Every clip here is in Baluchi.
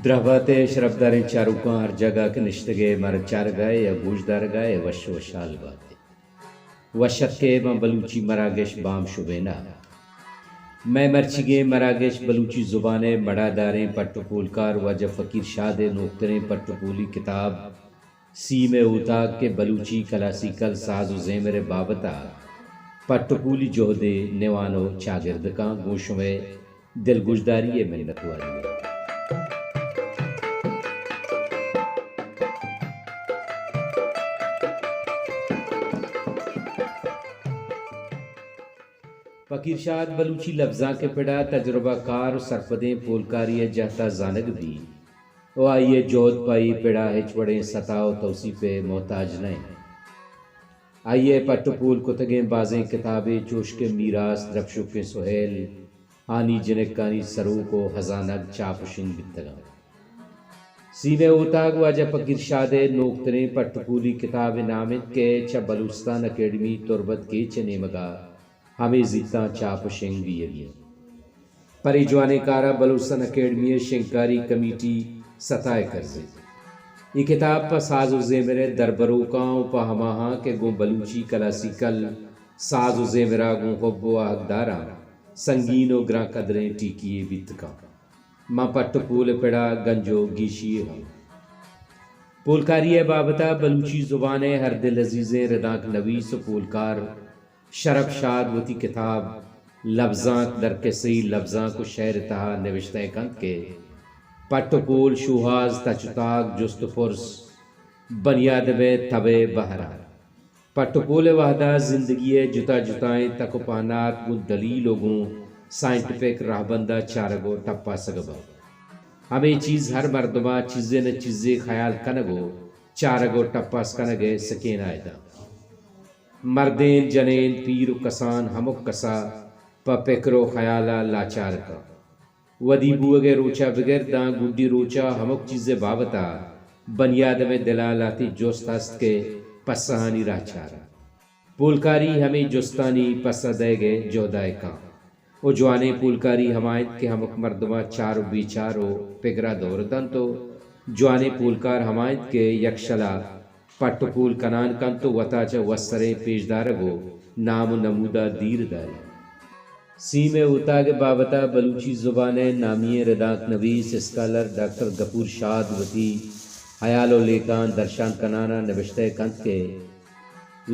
دراہ بات ئے شرپداریں چاروکاں، ہر جاگہ کہ نشتگ ئے مارا چارگ ءَ ئے یا گوشدارگ ءَ ئے، وش وشحال بات ئے۔ وش اتک ئے ماں بلوچی مراگش بام شبین ءَ۔ مئے مرچیگیں مراگش بلوچی زبان ءِ مڑاداریں پٹ ءُ پولکار واجہ فقیر شاد ءِ نوکتریں پٹ ءُ پولی کتاب سیم ءِ اوتاگ کہ بلوچی کلاسیکل ساز ءُ زیمر ءِ بابت ءَ پٹ ءُ پولی جہدے نوان ءُ چاگرد کاں، گوں شمئے دلگوشداری ءِ منتواری ءَ۔ فقیر شاد بلوچی لبزانک ءِ پڑ ءَ تجربہ کار ءُ سرپدیں پولکاری ءِ جہت ءَ زانگ بیت ءُ آئی ءِ جہد پہ اے پڑ ءَ ہچ وڑیں ستا ءُ توسیپ ءِ محتاج نہ انت۔ آئی ءِ پٹ ءُ پول کتگیں بازیں کتابے چوش کہ میراث، درپشوکیں سہیل، ہانی جنکانی سروک ءُ ہزانگ چاپ ءُ شنگ بیتگ انت۔ سیم ءِ اوتاگ واجہ فقیر شاد ءِ نوکتریں پٹ ءُ پولی کتاب ءِ نام انت کہ چہ بلوچستان اکیڈمی تربت کیچ ءِ نیمگ ءَ ہمے زیتاں چاپ ءُ شنگ بیگی انت۔ پر اے جوانیں کار ءَ بلوچستان اکیڈمی ءِ شنگکاری کمیٹی ستا ءِ کرز انت۔ اے کتاب پہ ساز ءُ زیمر ءِ دربروکاں ءُ پہ ہماہاں کہ گوں بلوچی کلاسیکل ساز ءُ زیمر ءَ گوں حب ءُ آہگداراں، سنگین ءُ گرانقدریں ٹیکی یے بیت کنت۔ ماں پٹ ءُ پول ءِ پڑ ءَ گنج ءُ گیشی یے ہم۔ پولکاری ءِ بابت ءَ بلوچی زبان ءِ ہر دل عزیزیں ردانک نویس ءُ پولکار شرپ شاد وتی کتاب لبزانک در کسہی لبزانک ءُ شئیر ءِ تہا نبشتہ ءَ کنت کہ پٹ ءُ پول، شوہاز، تچ ءُ تاک، جست ءُ پرس، بنی آدم ءِ تب ءِ بہر ءَ۔ پٹ ءُ پول ءِ وہد ءَ زندگی ءِ جتا جتائیں تک ءُ پہنات گوں دلیل ءُ گوں سائنٹیفک رہبند ءَ چارگ ءُ ٹپاسگ بنت۔ ہمے چیز ہر مردم ءَ چیزے نہ چیزے خیال کنگ ءُ چارگ ءُ ٹپاس کنگ ءِ سکین ءَ دنت۔ مردین، جنین، پیر ءُ کسان، ہمک کس ءَ پہ پکر ءُ خیال ءَ لاچار کنت۔ ودی بوگ ءِ روچ ءَ بگر داں گڈی روچ ءَ ہمک چیز ءِ بابت ءَ بنی آدم ءِ دل ءَ لہتے جست ہست کہ پسہانی راہ چار انت۔ پولکاری ہمے جستانی پسہ دئیگ ءِ جہد ءَ کاں۔ ءُ جوانیں پولکاری ہما انت کہ ہمک مردم ءَ چار ءُ بے چار ءُ پگر ءَ دور دنت ءُ جوانیں پولکار ہما انت کہ یکشل ءَ پٹ ءُ پول کنان کنت ءُ وت ءَ چہ وسریں پیش دارگ ءُ نام ءُ نمود ءَ دیر داریت۔ سیم ءِ اوتاگ ءِ بابت ءَ بلوچی زبان ءِ نامی ئیں ردانک نویس اسکالر ڈاکٹر گپور شاد وتی ہیال ءُ لیکہاں درشان کنان ءَ نبشتہ ءَ کنت کہ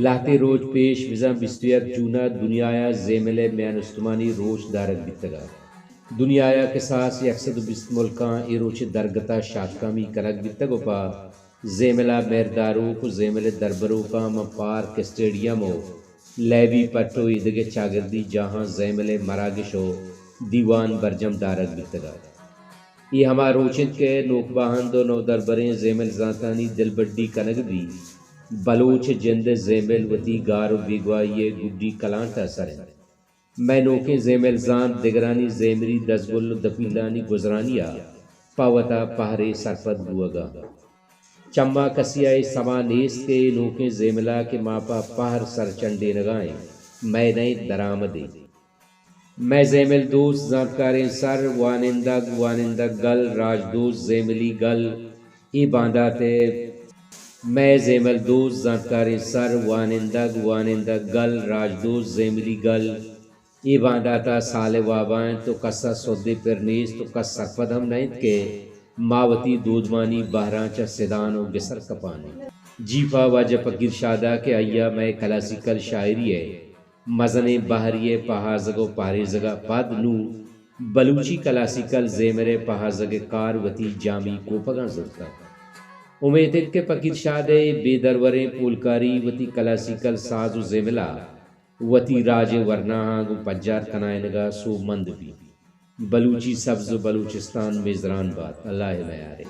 لہتے روچ پیش بزاں بیست ءُ یک جون ءَ دنیا ءَ زیمل ءِ میان استمانی روچ دارگ بیتگ ءَ۔ دنیا ءَ کساس یک سد ءُ بیست ملکاں اے روچ ءِ درگت ءَ شاتکامی کنگ بیتگ ءُ پہ زیمل ءَ مہرداروک ءُ زیمل ءِ دربروکاں ماں پارک، اسٹیڈیم ءُ لیبی پٹ ءُ ایدگہ چاگردی جاہاں زیمل ءِ مراگش ءُ دیوان برجم دارگ بیتگ ءَ۔ اے ہما روچ انت کہ نوک باہند ءُ نودربریں زیمل زانتانی دلبڈی کنگ بیت۔ بلوچ ءِ جند ءِ زیمل وتی گار ءُ بیگواہی ءِ گڈی کلانٹ ءَ سر انت۔ مئے نوکیں زیمل زانت دگرانی زیمری دزگل ءُ دپیلانی گزرانی ءَ پہ وت ءَ پہرے سرپد بوگ ءَ انت۔ چماں کسی ءَ اے سما نیست کہ اے نوکیں زیمل ءَ کہ ما پہ پہر سر چنڈینگ ءَ ایں، مئے نہ انت، درآمدے۔ مئے زیمل دوست زانتکاریں سر، وانندگ، وانندگ گل، راجدوست زیملی گل، اے باندات ءِ، مئے زیمل دوست زانتکاریں سر، وانندگ، وانندگ گل، راجدوست زیملی گل، اے باندات ءَ سال ءِ واب ءَ انت ءُ کس ءَ سدے پر نیست ءُ کس سرپد ہم نہ انت کہ ما وتی دودمانی بہراں چہ سدان ءُ گسر کپان ایں۔ جی پہ واجہ فقیر شاد ءَ کہ آئی ءَ مئے کلاسیکل شاعری ءِ مزنیں بہرے ءِ پہازگ ءُ پہریزگ ءَ پد نوں بلوچی کلاسیکل زیمر ءِ پہازگ ءِ کار وتی جامی کوپگاں زرتگ۔ امیت انت کہ فقیر شاد ءِ اے بے دروریں پولکاری وتی کلاسیکل ساز ءُ زیمل ءَ وتی راج ءِ ورناہاں گوں پجار کنائینگ ءَ سوبمند بیت۔ بلوچی سبز ءُ بلوچستان میزران بات۔ اللہ ءِ میارے۔